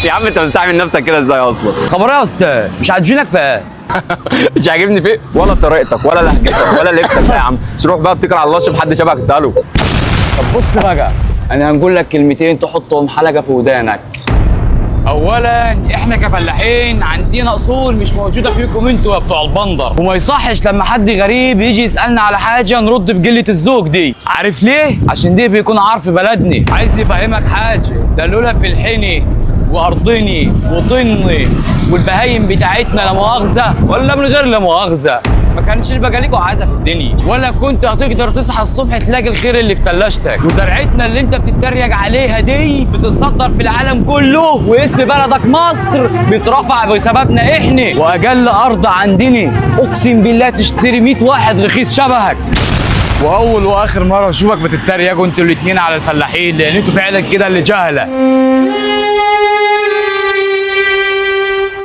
يا عم انت مستعمل نفسك كده ازاي اصلا؟ خبر يا استاذ، مش عاجبينك في ايه؟ مش عاجبني فيه ولا طريقتك ولا لهجتك ولا لبسك يا عم. تروح بقى اتكل على الله، شوف حد شبهك اساله. طب بص بقى، انا هنقول لك كلمتين تحطهم حلقة في ودانك. اولا احنا كفلاحين عندنا اصول مش موجودة فيكم انتوا يا بتوع البندر، وما يصحش لما حد غريب يجي يسالنا على حاجة نرد بقلة الذوق دي. عارف ليه؟ عشان دي بيكون عارف بلدني. عايز افهمك حاجة، ده لولا في الحني وارضني وطني والبهايم بتاعتنا لا مؤاخذة ولا من غير لا مؤاخذة ما كانش البقى ليكوا عزا في الدنيا، ولا كنت هتقدر تصحى الصبح تلاقي الخير اللي في ثلاجتك. وزرعتنا اللي انت بتتريق عليها دي بتتصدر في العالم كله، واسم بلدك مصر بيترفع بسببنا احنا. واجل ارض عندنا اقسم بالله تشتري 100 واحد رخيص شبهك. واول واخر مرة اشوفك بتتريقوا انتوا الاتنين على الفلاحين، لان انتوا فعلا كده اللي جهله.